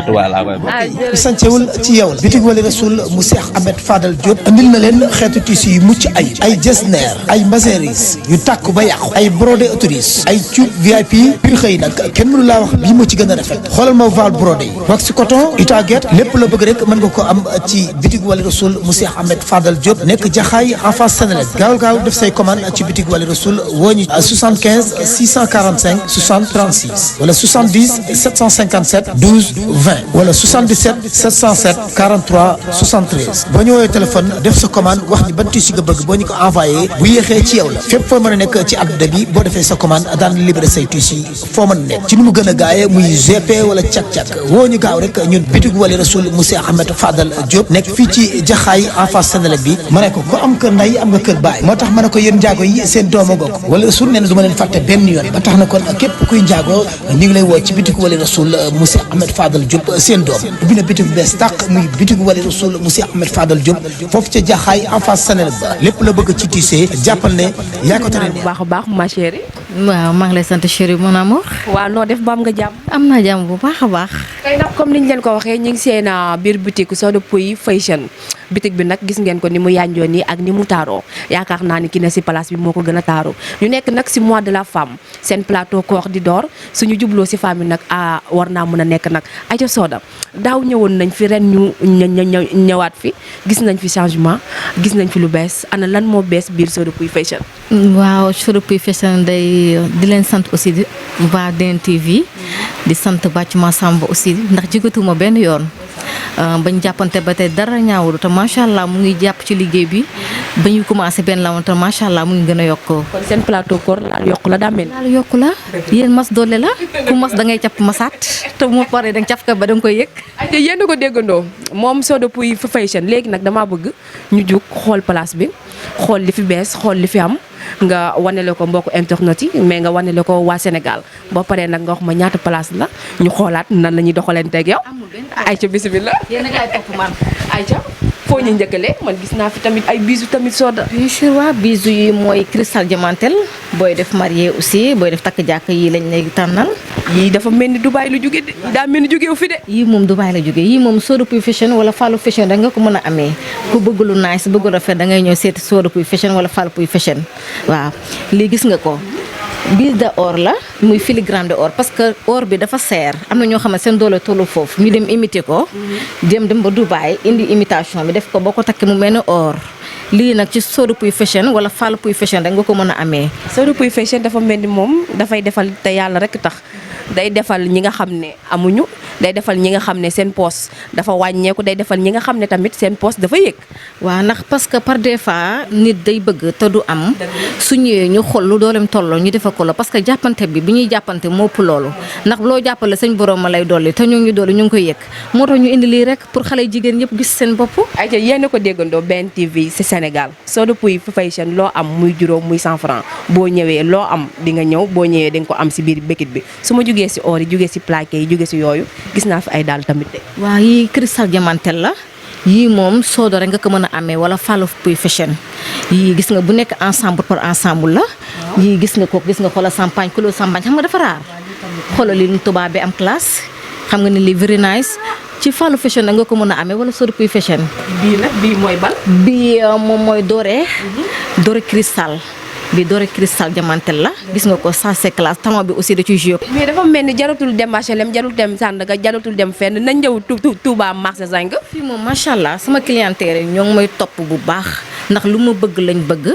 Touba laa koy bokk. sancewul ci yow la bitig wali rasul mu Cheikh Ahmed Fadal Diop andil na leen xeetu tissu yu mucc ay jesner ay mbaseris yu tàkk ba yàqu ay brodé autorise ay cuub VIP pir xëy nag kenn mënu laa wax bii moo ci gën a rafet xoolal ma val brodé wax coton itaget lépp la bëgg rek mën nga ko am ci bitig wali rasul mu Cheikh Ahmed Fadal Diop nekk jaxaay en face Sénégal gaaw def say commande ci bitig wali rasul woo ñu 75 645 60 36 wala 70 757 12 20 wala 77 707 43 73 boo ñëwee téléphone def sa commande wax ni ban tissu nga bëgg boo ñu ko envoyé bu yéexee ci yow la fépp foo mën a nekk ci àdduna bi boo defee sa commande daan libéré say tissu foo mën a nekk ci nu mu gën a gaawee muy GP wala cak-cak woo ñu gaaw rek ñun bitigu Wali Rasoul monsieur Ahmed Fadal Diop nekk fii ci Jaxaay en face Sénélec bi ma ne ko ku am kër nday am nga kër baay moo tax ma ne ko yéen njaago yi seen dooma gokk Wali Rasoul nee na du ma leen fàtte benn yoon ba tax na kon képp kuy njaago ñu ngi lay woo ci bitigu Wali Rasoul monsieur Ahmed Fadal Diop seen doom ubbi na bitigu bees tàq muy bitigu Wali Rasoul monsieur Ahmed Fadal Diop foofu ca Jaxaay en face Sénélec ba lépp la bëgg ci tissé jàppal ne yaa ko tere bu baax a baax ma chérie. waaw maa ngi lay sant chérie mon amour. waaw noo def ba am nga jàmm. am naa jàmm bu baax a baax. tey nag comme niñ leen ko waxee ñu ngi seen biir boutique Soda Pouye Fashion boutique bi nag gis ngeen ko ni mu yànjoo nii ak ni mu taaroo yaakaar naa ni ki ne si place bi moo ko gën a taaroo ñu nekk nag si mois de la femme seen plateau koor di door suñu jubloo si femme yi nag war naa mën a nekk nag aja Soda daaw ñëwoon nañ fi ren ñu ñëwaat fi gis nañ fi changement gis nañ fi lu bees ana lan moo bees biir Soda Pouye Fashion. waaw Soda Pouye Fashion day di leen sant aussi waa DNTV di sant Bàcc Massamba aussi ndax jigatuma benn yoon bañ jàppante ba tey dara ñaawul te macha allah mu ngi jàpp ci liggéey bi ba ñu commencé benn la woon te macha allah mu ngi gën a yokk. kon seen plateau koor laal yokku la daa mel. laal yokku la yéen mas doole la ku mas da ngay capp masaat te bu ma paree da nga caf ka ba da nga koy yëg. te yéen a ko déggandoo moom Soda Pouye Fashion léegi nag damaa bëgg ñu jug xool place bi xool li fi bees xool li fi am. nga wanele ko mbokku internet yi mais nga wanele ko waa Sénégal boo paree nag nga wax ma ñaata place la ñu xoolaat nan la ñuy doxalanteeg yow. ayca bisimilah. yéen a ngi ay topp man. ayca foo ñu njëkkale man gis naa fi tamit ay bijoux tamit Soda. bien sûr waa bijoux yi mooy cristal diamantel booy def marié aussi booy def takk jàkk yii lañ lay tànnal. yii dafa mel ni Dubaay lu jóge de daa mel ni jógewu fi de. yii moom Dubaay la jóge yii moom Soda Pouye Fashion wala Fallou Fashion da nga ko mën a amee ku bëgg lu nice bëgg rafet da ngay ñëw seeti Soda Pouye Fashion wala Fallou Pouye Fashion waaw lii gis nga ko biis de or la muy filigrane de or parce que or bi dafa seer am na ñoo xam ne seen doole tollu foofu ñu dem imiter ko dem ba Dubaay indi imitation bi def ko boo ko takkee mu mel ni or lii nag ci Soda Pouye Fashion wala Fallou Pouye Fashion rek nga ko mën a amee. Soda Pouye Fashion dafa mel ni moom dafay defal te yàlla rek tax day defal ñi nga xam ne amuñu day defal ñi nga xam ne seen poos dafa wàññeeku day defal ñi nga xam ne tamit seen poos dafa yëg. waaw ndax parce que par des fois nit day bëgg te du am su ñëwee ñu xool lu dooleem tolloo ñu defal ko la parce que jàppante bi ñuy jàppante moo ëpp loolu ndax loo jàppale sañ borom ma lay dolli te ñu ngi dolli ñu ngi koy yëg moo tax ñu indi lii rek pour xale jigéen ñëpp gis seen bopp. ayca yéen a ko déggandoo BNTV ci Sénégal Soda Pouye Fashion loo am muy juróom muy 100 francs boo ñëwee loo am di nga ñëw boo ñëwee di nga ko am ci biir békit bi su ma jugee ci or yi jugee ci plaqué yi jugee ci yooyu gis naa fi ay daal tamit de. waaw yii cristal diamantel la yii moom Soda rek nga ko mën a amee wala Fallou Pouye Fashion yii gis nga bu nekk ensemble par ensemble la yii gis nga ko gis nga xoolal champagne couleur champagne xam nga dafa raar xoolal lii tubaab bi am classe xam nga ni lii very nice ci Fallou Fashion nga ko mën a amee wala Soda Pouye Fashion. bii nag bii mooy bal. bii moom mooy doré doré cristal. bi doré cristal diamantel la gis nga ko ça c'est classe talon bi aussi da ciy joué. mais dafa mel ni jaratul dem HLM jaratul dem Sandaga jaratul dem fenn nañ ñëw Touba marché Zinc. fii moom macha allah sama clientèle ñoo ngi may topp bu baax ndax lu ma bëgg lañ bëgg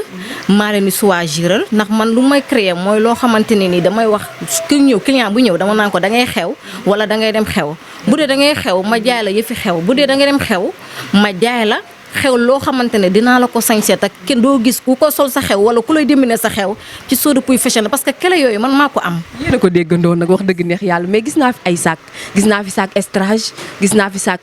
maa leen di choisiral ndax man lu may créer mooy loo xamante ne ni damay wax ki ñëw client bu ñëw dama naan ko da ngay xew wala da ngay dem xew bu dee da ngay xew ma jaay la yëfi xew bu dee da ngay dem xew ma jaay la. xew loo xamante ne dinaa la ko sañseet ak kenn doo gis ku ko sol sa xew wala ku lay dimbine sa xew ci Soda Pouye Fashion parce que kele yooyu man maa ko am. yéen a ko déggandoo nag wax dëgg neex yàlla mais gis naa fi ay sac gis naa fi sac estrage gis naa fi sac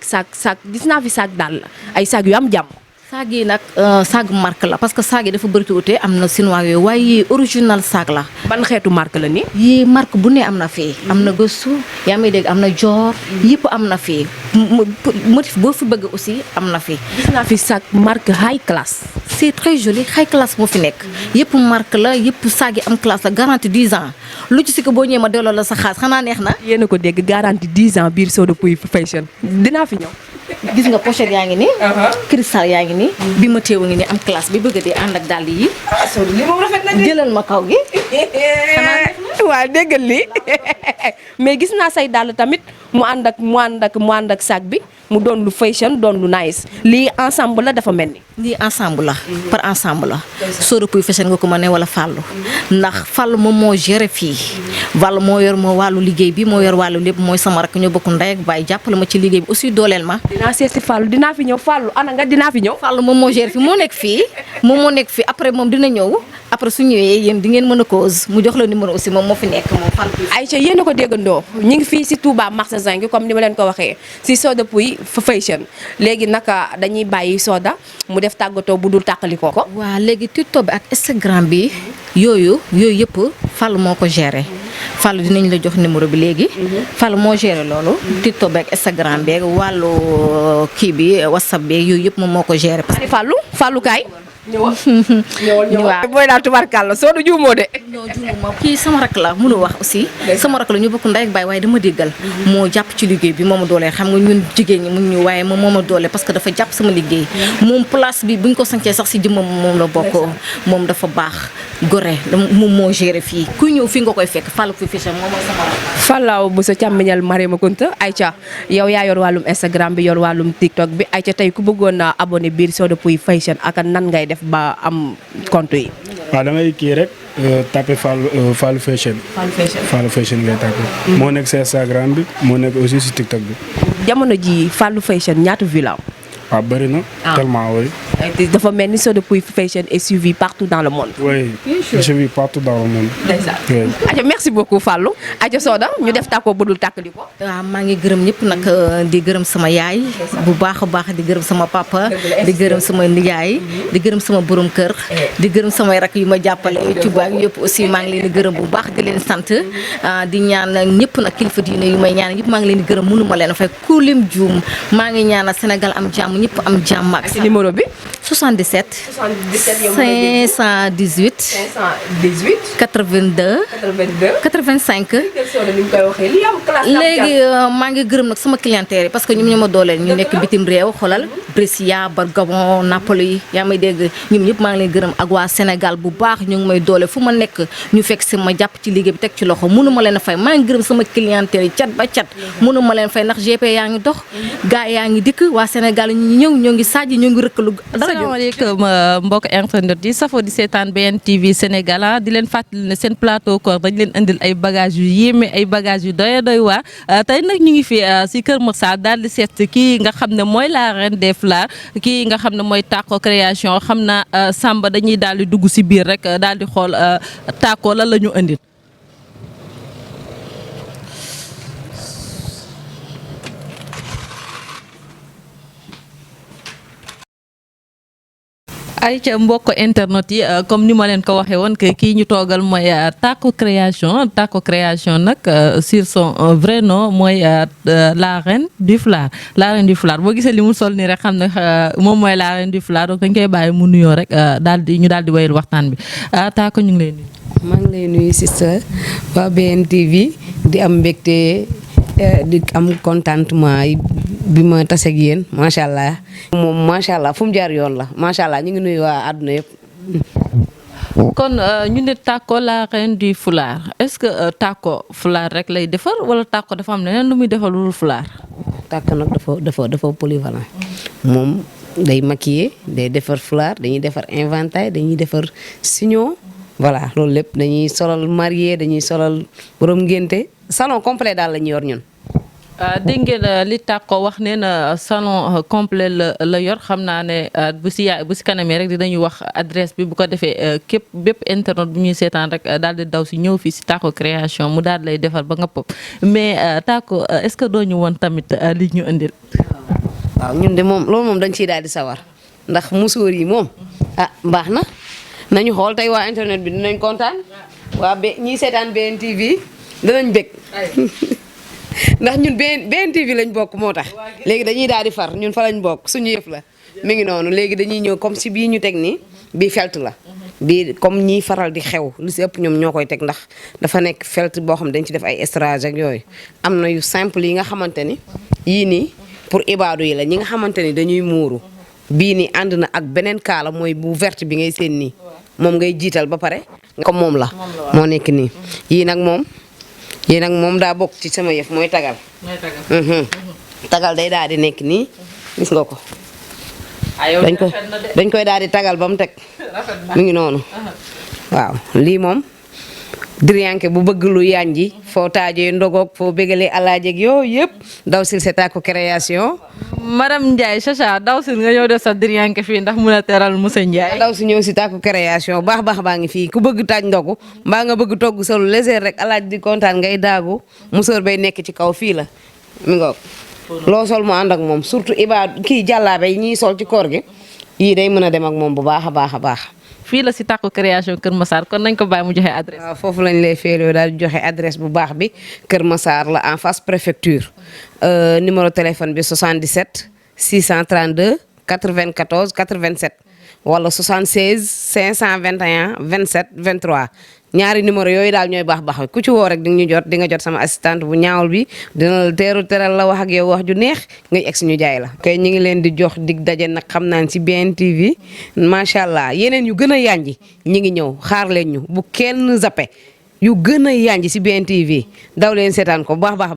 gis naa fi sac daal ay sac yu am jàmm. saag yi nag saag marque la parce que saag yi dafa bëri tuuti am na chinois yooyu waaye yii original saag la. ban xeetu marque la nii. yii marque bu ne am na fii am na gëstu yaa may dégg am na joor yëpp am na fii motif boo fi bëgg aussi am na fii. gis naa fi sac marque high class. c'est très joli high class moo fi nekk yëpp marque la yëpp saag yi am classe la garantie 10 ans lu ci si ko boo ñëwee ma delloo la sa xaalis xanaa neex na. yéen a ko dégg garantie 10 ans biir Soda Pouye Fashion dinaa fi ñëw. gis nga pochette yaa ngi nii. cristal yaa ngi nii. bi ma teew ngi nii am classe bi bëgg di ànd ak dàll yi. Soda li moom rafet na de. jëlal ma kaw gi. waaw déggal lii mais gis naa say dàll tamit mu ànd ak sac bi mu doon lu fashion doon lu nice lii ensemble la dafa mel ni. lii ensemble la par ensemble la Soda Pouye fashion nga ko mën ne wala Fallou ndax Fallou moom moo géré fii Fallou moo yor moo wàllu liggéey bi moo yor wàllu lépp mooy sama rakk ñoo bokk ndey ak baay jàppale ma ci liggéey bi aussi dooleel ma. dinaa seet si Fallou dinaa fi ñëw Fallou ana nga dinaa fi ñëw. Fallou moom moo géré fii moo nekk fii après moom dina ñëw après su ñëwee yéen di ngeen mën a cause mu jox la numéro aussi moom moo fi nekk moom Fallou. Aïcha yéen a ko déggandoo ñu ngi fii si Touba marché Zinc comme ni ma leen ko waxee si Soda Pouye fashion léegi naka dañuy bàyyi Soda mu def tàggatoo bu dul tàqali ko. waaw léegi TikTok bi ak Instagram bi yooyu yëpp Fallou moo ko géré Fallou dinañ la jox numéro bi léegi. Fallou moo géré loolu. TikTok bi ak Instagram bi wàllu kii bi WhatsApp bi yooyu yëpp moom moo ko géré. parce que Fallou kaay. ñëwal booy daal tubarkàlla soo du juumoo de. non juumuma kii sama rak la mënu wax aussi sama rak la ñu bokk ndey ak baay waaye dama déggal moo jàpp ci liggéey bi moo ma doole xam nga ñun jigéen ñi mun ñu waaye moom moo ma doole parce que dafa jàpp sama liggéey moom place bi buñ ko sancee sax si jëmmam moom la bokk moom dafa baax gore moom moo géré fii kuy ñëw fii nga koy fekk Fallou Pouye fashion moom mooy sama rak. Fallou bu sa càmmiñal Mariama Kunta Aïcha yow yaa yor wàllum Instagram bi yor wàllum TikTok bi Aïcha tey ku bëggoon a abonné biir Soda Pouye fashion ak nan ngay def ba am compte yi. waaw da ngay kii rek tapé Fallou fashion. Fallou fashion ngay tapé. moo nekk si Instagram bi moo nekk aussi si TikTok bi. jamono ji Fallou fashion ñaata vues la. waaw bëri na. tellement oui. dafa mel ni Soda Pouye fashion est suivi partout dans le monde. oui suivi partout dans le monde. oui. Aja merci beaucoup Fallou Aja Soda ñu def tàkkoo bu dul tàkkali ko. waaw maa ngi gërëm ñëpp nag di gërëm sama yaay bu baax a baax di gërëm sama papa di gërëm sama nijaay di gërëm sama borom kër di gërëm samay rak yu ma jàppale tubaab yëpp aussi maa ngi leen di gërëm bu baax di leen sant di ñaan ñëpp nag kilifa diine yu may ñaan yëpp maa ngi leen di gërëm mënu ma leen fay ku lim juum maa ngi ñaanal Sénégal am jàmm ñëpp am jàmm ak numéro bi 77 518 82 85 léegi maa ngi gërëm nag sama clientèle yi parce que ñoom ñoo ma dooleel ñu nekk bitim réew xoolal Brescia Bergamo Napoli yaa may dégg ñoom ñëpp maa ngi leen gërëm ak waa Sénégal bu baax ñu ngi may doole fu ma nekk ñu fekk si ma jàpp ci liggéey bi teg ci loxo mënu ma leen a fay maa ngi gërëm sama clientèle yi cat ba cat mënu ma leen fay ndax GP yaa ngi dox gaa yaa ngi dikk waa Sénégal ñu ñëw ñoo ngi sajji ñoo ngi rëkkalu dara. asalaamaaleykum mbokk internet yi safo di seetaan BNTV Sénégal di leen fàttali ne seen plateau koor dañ leen indil ay bagages yu yéeme ay bagages yu doy waar tey nag ñu ngi fi si Kër Massar daal di seet kii nga xam ne mooy la reine des fleurs kii nga xam ne mooy Tako création xam naa Samba dañuy daal di dugg si biir rek daal di xool Tako lan la ñu indil. ay ca mbokk internet yi comme ni ma leen ko waxee woon que kii ñu toogal mooy Tako création nag sur son vrai nom mooy la reine du flard boo gisee li mu sol nii rek xam ne moom mooy la reine du flard donc dañ koy bàyyi mu nuyoo rek ñu daal di wéyal waxtaan bi Tako ñu ngi lay nuyu. maa ngi lay nuyu sister waa BNTV di am mbégte di am contentement bi ma tase ak yéen macha allah. moom macha allah fu mu jaar yoon la macha allah ñu ngi nuyu waa àdduna yëpp. kon ñu ne Tako la reine du foulard est-ce que Tako foulard rek lay defar wala Tako dafa am leneen lu muy defar lu dul foulard. Tako nag dafa polyvalent. moom day maquiller day defar foulard dañuy defar inventaire dañuy defar signon voilà loolu lépp dañuy solal marié dañuy solal borom ngénte salon complet daal la ñuy yor ñun. dégg ngeen li Tako wax nee na salon complet la yor xam naa ne bu si kanamee rek dinañu wax adresse bi bu ko defee bépp internet bu ñuy seetaan rek daal di daw si ñëw fii si Tako création mu daal lay defar ba nga pop mais Tako est-ce que doo ñu woon tamit li ñu indil. waaw ñun de moom loolu moom dañ ciy daal di sawar ndax musóor yi moom baax na nañu xool tey waa internet bi dinañ kontaan waa ñiy seetaan BNTV danañ bég ndax ñun BNTV lañ bokk moo tax léegi dañuy daal di far ñun fa lañ bokk suñu yëf la mi ngi noonu léegi dañuy ñëw comme si bii ñu teg nii bii felt la bii comme ñiy faral di xew li si ëpp ñoom ñoo koy teg ndax dafa nekk felt boo xam dañ ci def ay estrage ak yooyu am na yu simple yi nga xamante ni yii nii pour ibaadu yi la ñi nga xamante ni dañuy muuru bii nii ànd na ak beneen kaala mooy bu verte bi ngay seen nii moom ngay jiital ba pare comme moom la moo nekk nii yii nag moom yi nag moom daa bokk ci sama yëf mooy tagal. Tagal day daal di nekk nii gis nga ko. dañ koy daal di tagal ba mu teg. mu ngi noonu. waaw lii moom. Drianke bu bëgg lu yanji foo taajee ndogoog foo bégalee alaajeeg yooyu yëpp daw sil c'est Taco Création. madame Ndiaye Chacha daw sil nga ñëw def sa Drianke fii ndax mun a teral monsieur Ndiaye. daw si ñëw si Taco Création baax baa ngi fii ku bëgg taaj ndogu mbaa nga bëgg togg sa lu léger rek alaaj di kontaan ngay daagu musóor bay nekk ci kaw fii la mi ngoog loo sol mu ànd ak moom surtout kii jàllaabe yi ñuy sol ci koor gi yii day mën a dem ak moom bu baax a baax. fii la si Taco Création Kër Massar kon nañ ko bàyyi mu joxe adresse. waaw foofu lañ lay féeloo daal di joxe adresse bu baax bi Kër Massar la en face préfecture numéro téléphone bi 77 632 94 87 wala 76 521 27 23 ñaari numéro yooyu daal ñooy baax ku ci woo rek di nga jot sama assistante bu ñaawul bi dina la teral la wax ak yow wax ju neex nga egg si ñu jaay la. kay ñu ngi leen di jox dig daje nag xam naa ci BNTV macha allah yeneen yu gën a yanji ñi ngi ñëw xaar leen ñu bu kenn zappe yu gën a yanji si BNTV daw leen seetaan ko baax.